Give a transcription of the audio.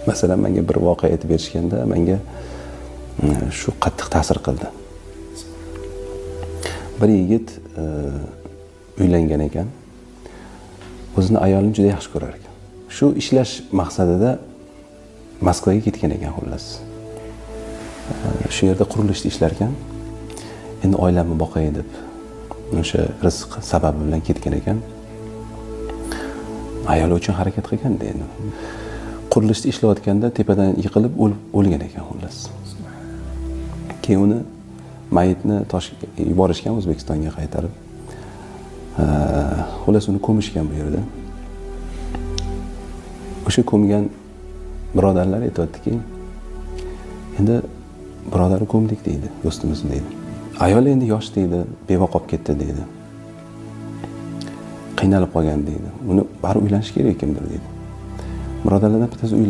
Masalan, menga bir voqea aytib berishganda, menga shu qattiq ta'sir qildi. Bir yigit uylangan ekan, o'zini ayolini juda yaxshi ko'rar ekan. Shu ishlash maqsadida Moskvaga ketgan ekan, xullas. Shu yerda qurilishda ishlar ekan. Endi oilamni boqay deb, o'sha rizq sababi bilan ketgan ekan. Ayoli uchun harakat qilganda, endi qurilishda ishlayotganda tepadan yiqilib o'lgan ekan, xullas. Keyin uni mayitni yuborishgan O'zbekistonga qaytarib. Xullas, uni ko'mishgan bu yerda. O'sha ko'mgan birodarlar aytyaptiki, endi birodarni ko'mdik deydi, do'stimizni deydi. Ayol endi yosh deydi, beva qolib ketdi deydi, qiynalib qolgan deydi. Uni baribir uylanishi kerak kimdir deydi. Birodarlardan bittasi